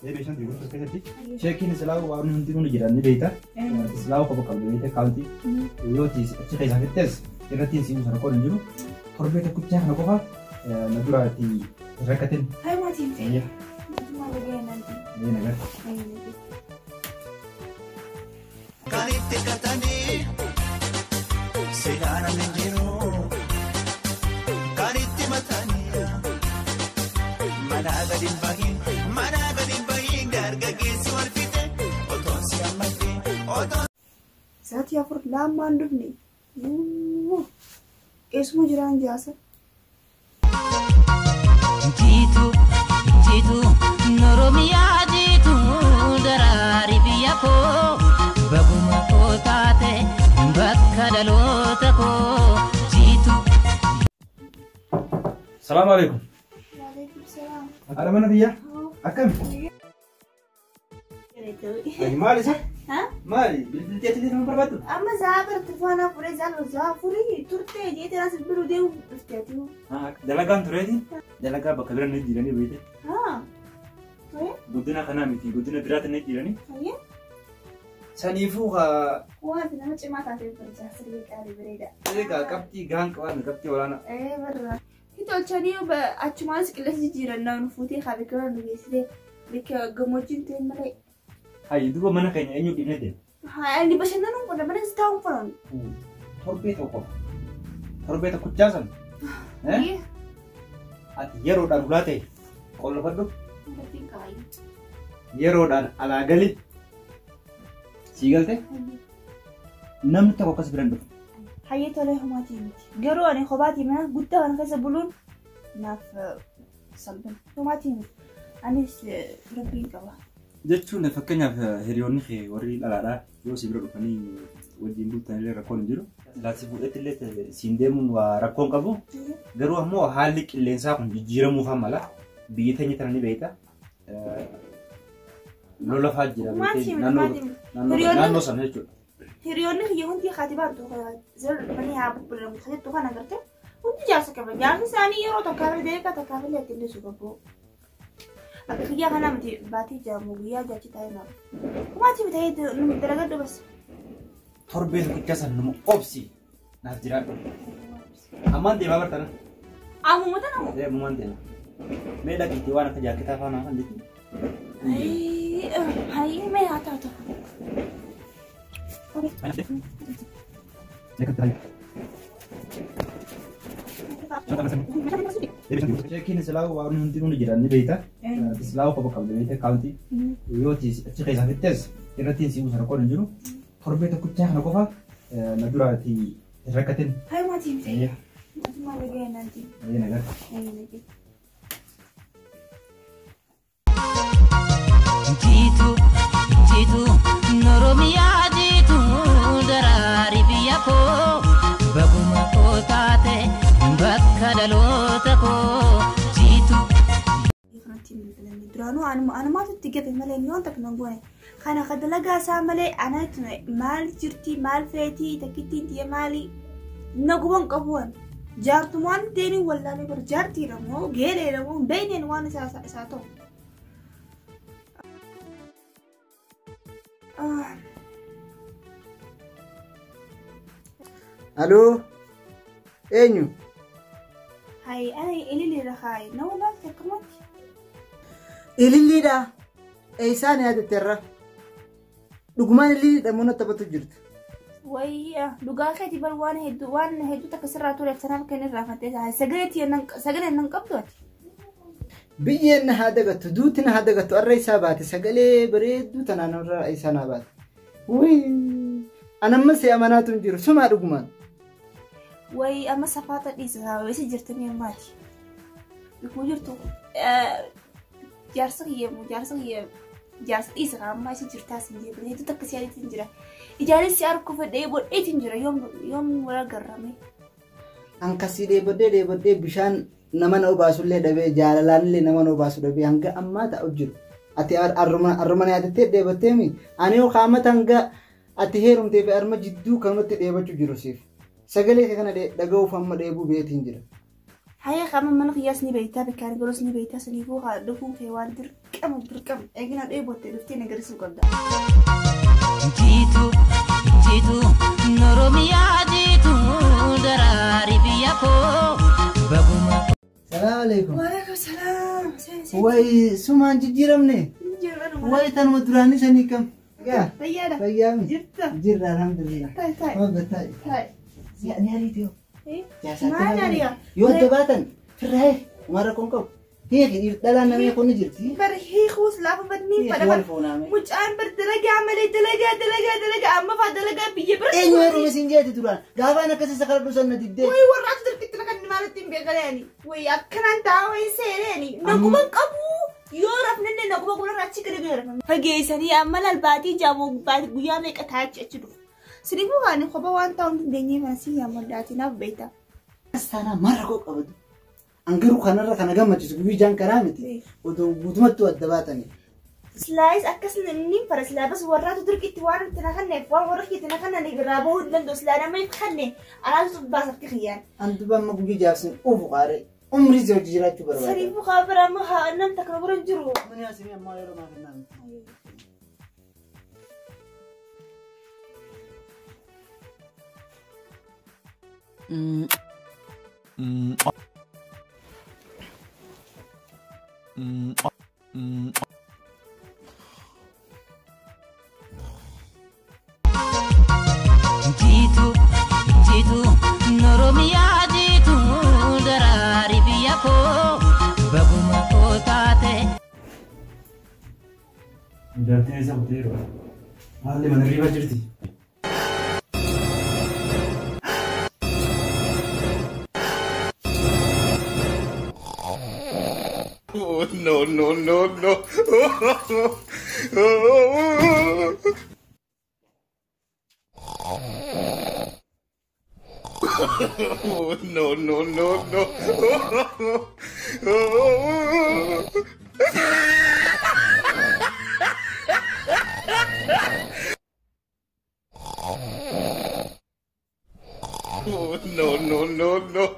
Meeshaan jiru keessatti cheekiin silaa waan hundinuu ni jira ni beekta. Silaa qofa qabdu beekta kaawuntii. Yoo achi keessaa fixxees irratti siin sana qoon hin jiru. Torbee tokkichaa kana qofa na duraatti hin rakkatin. Hayi maatii miti. Ayya. Mootummaa dhaga'ee nanti. Ee nagaa. Kan itti katanii seeraan hin jiru. Kan itti matanii mana gadi hin bahin mana gadi hin bahin dargaggeessi wal fixe otoon si hammatee otoon. Sa'aatii 4 laammaan dhufne. Eessuma jiraan jaasa. Jiitu jiitu Oromiyaa jiitu daraari biyya koo baguma koo taate bakka dhaloota koo jiitu. Salaamu alaikum. Waalaikum salaam. Haadha mana biyyaa. Akkami? Maali isa? Maali? Bilbiltee illee nama barbaaddu? Amma za'a bara telefoonaa fuudhee za'a za'a furii turtee jeetee as bilbiluu deemu dhufte ati. Dalagaan tureeti. Dalagaa bakka bira ni jiranii beekte. Haa. Guddina kanaa miti guddina biraatti ni jiranii. Hayyee. Saniifuu haa. Waan nama cimaa taatee barjaa sirrii qaalii bareeda. Egaa qabxii gahaan qabaan qabxii olaanaa. Ee barra. Tolchanii achumaanis qilleensa jijjiiran nu fuutee haa bakka nu geessitee bakka gammoojjiin ta'e malee. Hayyi duuba mana keenya eenyu dhiibnee deema? Haa inni bashannanuun qonna mana si taa'uun qoran. Torbee tokko. Torbee tokkochaa sana. Ati yeroodhaan ulaa ta'e qollofadhu. Yeroodhaan alaa gali. Sii galte? Namni tokko akkas biraan dhufu. Hayyee tolee homaatii miti. Garuu ani kophaati mana guddaa kana keessa buluun naaf salphina. Homaatii miti. Anis rabbiin qaba. Jechuun fakkeenyaaf hiriyoonni kee warri dhalaadhaa yoo si bira dhufanii wajjin bultan illee rakkoon hin jiru. Laatsi fuudhetti illee siin deemuun waa rakkoon qabu. Garuu ammoo haalli qilleensaa kun jijjiiramuuf mala. Biyyi teenya tana ni beekta. Lola fa'aa jira. Naannoo sana jechuudha. Hiriyoonni kiyya hundi haati baattu zira dhufanii haa bubbulan jettu kana agarte hundi jaarsa qaba. Jaarsi isaanii yeroo takkaa fi deeqa takkaa fi illee ittiin qabu. Akka kiyyaa kana miti baatii jaamu guyyaa jaachi taa'ee naaf. Kumaatii bitee nu dalagadhu bas. Torbee tokkicha san nama obsi naaf jiraadhu. Ammaan deemaa bartana. Ammuma tana moo? Ammumaan deema. Mee dhaqiitii waan akka jaaketaa faana kan jechuun. Hayyee mee haa taatu. Cheekiin silaa waan hundinuu ni jira ni beekta. Silaa qofa qabdu beekta kaawuntii. Yoo achi keessaa fixxees irratti siin sana qoon hin jiru. Torbee tokkichaa kana qofa na duraatti hin rakkatin. Hayi maatii miti. Mootummaa dhaga'ee nanti. Hayyee nagaa. Jiitu jiitu Oromiyaa jiitu daraari biyya koo baguma koo taate bakka dhaloota koo jiitu. Kanatti hin bilbilamne duraanuu anumaatu itti gafe malee inni waan takka nan goone. Kana ka dalagaa isaa malee anatu maal jirti maal feetii takkittiin tiyya maali na guban qabu waan. Jaartumaan deeniin wallaalee bara jaartiidha moo geeleedha moo hin beekneen waan isaa ta'u. Aloo eenyu? Hayi ani ililiidha hayi nama laalti akkamatti. Ililliidha. Eessaan yaadatte irra? Dhugumaan ililliidha moo natti taphatu jirta? Wayya dhugaa keeti bar waan hedduu waan hedduu takka sirraa tureef sanaaf kan irraa fattee sagalee nan qabdu ati. Biyyeen na haa dagattu duuti na haa dagattu arra isaa baate sagalee bareedduu tanaan irra isaa naa baate. Wii anamma si amanaatu hin jiru sumaa dhugumaan. Wayi amma safaata dhiisa isa jirtanii ammaati. Bikuu jirtu jaarsa kiyya jaarsa kiyya jaarsa dhiisa amma isa jirtaas hin jiru hedduu takka si yaadatiin jira. Ijaanis si arku fedhee bodheetiin jira yoom wal agarrame. Ankasii dheebodhee dheebodhee bishaan nama na obaasullee dhabee jaalalaanillee nama na obaasu dhabee hanga ammaa ta'u jiru. Ati arruma na yaadattee dheebotteemi ani yoo qaamata hanga ati heerumtee fi arma jidduu kanumatti dheebachuu jiru siif. Sagalee kee kana dhaga'uuf amma dheebuu beetiin jira. Hayya qaama mana qiyyaas ni beektaa bakkaan galuus ni beektaa saniifuu haa dhufuun kee waan dirqama dirqama eegina dheebottee dhuftee na agarsiisuu qabda. Jiitu jiitu Oromiyaa jiitu daraari biyya koo baguma. Salaam alaikum. Waalaikum salaam. Wayi sumaan jijjiiramne. Wayi tanuma duraanii sanii kam. Fayyaadha. Fayyaami. Jirta. Jirra alhamdulillah. Taa'e taa'e. Hogga taa'e. Taa'e. Ni ariiti yoo. Maal ari'a? Yoo adda baatan firraa'ee waan rakkoon qabu. Hiiki dhalaan namee kun ni jirti. Bar hiikuus laafa badni Hiiki wal fuunaame. Mucaan bar dalagaa malee dalagaa dalagaa dalagaa amma faa dalagaa biyya bira. Eenyu heerume siin jeeti duraan gaafaan akkasii sakaladhu san na diddee. Wayi warra ati dirqitti na kan maalitti hin beekaneeni. Wayi akkanaan ta'a wayi seeneeni. Naguma qabu yoo rafnenne naguma gurra achi gadi gadi rafne. Fageessanii amma lalbaatii jaamoo guyyaa meeqa taa'achi achi dhufu. Siniifuu waan kophaa waan ta'uu hin dandeenye mana si yaammadhaati naaf beekta. Astaanaa maal rakkoo qabatu? Angaruu kanarra kana gammachiisu guyyaa ijaan karaa miti. Odoo guutumatti adda baatanii. Silaayis akkasuma inni fara silaabas warraatu dirqitti waan itti na kanneef waan warra itti na kannaniif irraa bahuu hin danda'u silaa nama itti kanne anaatu baasatti kiyyaan. Anduba amma guyyaa jaarsin ufu qaaree umrii si hojii jiraachuu barbaada. Saniifuu kaa bira amma haa nam takka bira hin jiru. Mani asimii ammaa yeroo maa kennaa miti. Jiitu jiitu Oromiyaa jiitu daraari biyya koo baguma koo taate. Jaartiin eessa kuttee yeroo? Haalli mana riibaa jirti. Oh, no, no, no, no. Oh, no, no, no, no. Oh, no, no, no, no.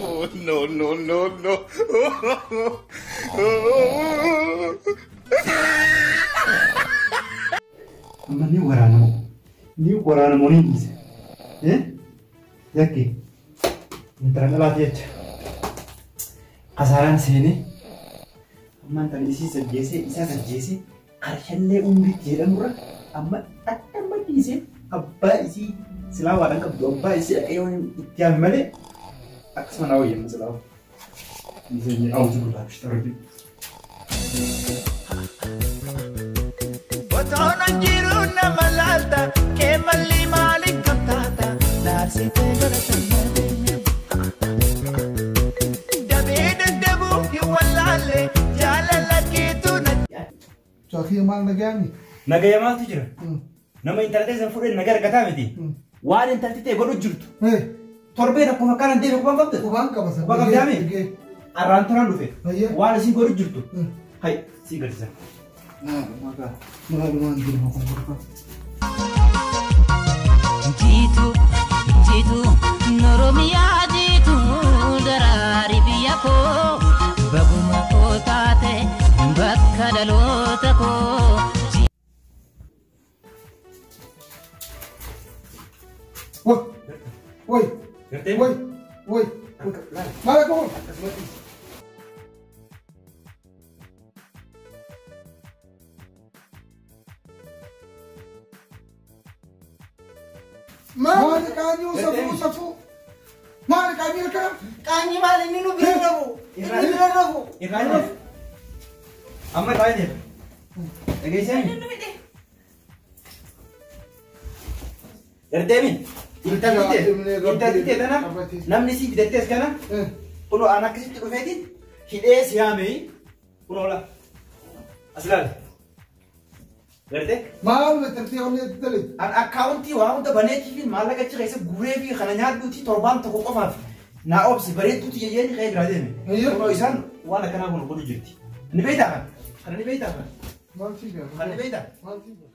Oh, no, no, no, no. Amma ni waraanamu. Ni waraanamu ni dhiise. Yakki. Intala dhalaati jecha. Kasaaraan seenee amma intala isii sajjeesee isaa sajjeesee qarshallee umriitti jedhamurra amma akka amma dhiisee abbaa isii silaa waadhaan qabdu abbaa isii dhaqee yoo itti yaame malee akkasuma naa wayyamu silaa. Dhiisee awuutu gurraacha xarrabee. Otoon jiru nama laalta keemalli maaliin qabtaata laarsitee gara sana. Dabee dadhabuu hin wallaalle jaalala keetu na. Chaafii maal nagayaami? Nagaya maaltu jira? Nama intala ta'e san fuudhee nagaa argataa miti. Waan intalti ta'e godhu jirtu. Torbee tokko fakkaan deeme qubaan qabda? Qubaan qaba sana. Qubaan qabdaami? Arraan toraan dhufe. Waan isin godhu jirtu. Hai, si galchisa. Maalumaan jiru kun gurgura. Jiitu jiitu Oromiyaa jiitu daraari biyya koo baguma koo taate bakka dhaloota koo. Woi, woi, woi, woi, maal akka woi? Maali qaanyii safuu safuu? Maali qaanyii akkana? Qaanyii maali inni nu bira rafu? Inni bira rafu. Irraan rafu. Amma taa'ee jira. Dhageessanii? Dardeemin. Intalti ta'e tana namni si bitattees kana kunoo aan akkasitti dhufeetiin hidhee si yaamee kunoo la. As ilaali. Gartee? Maal tartee onnee dalee. An akkaawuntii waa hunda baneetii fi maallaqa achi keessa guuree fi kana nyaadhuuti torbaan tokko qofaaf naa obsi bareedduuti jeyyeen ka'ee biraa deeme. Eeyyee. Kunoo isaan waan akkanaa kun godhu jirti. Ni beektaa kan? Kana ni beektaa kan? Maal sii gaafata? Kana ni beektaa? Maal sii gaafata?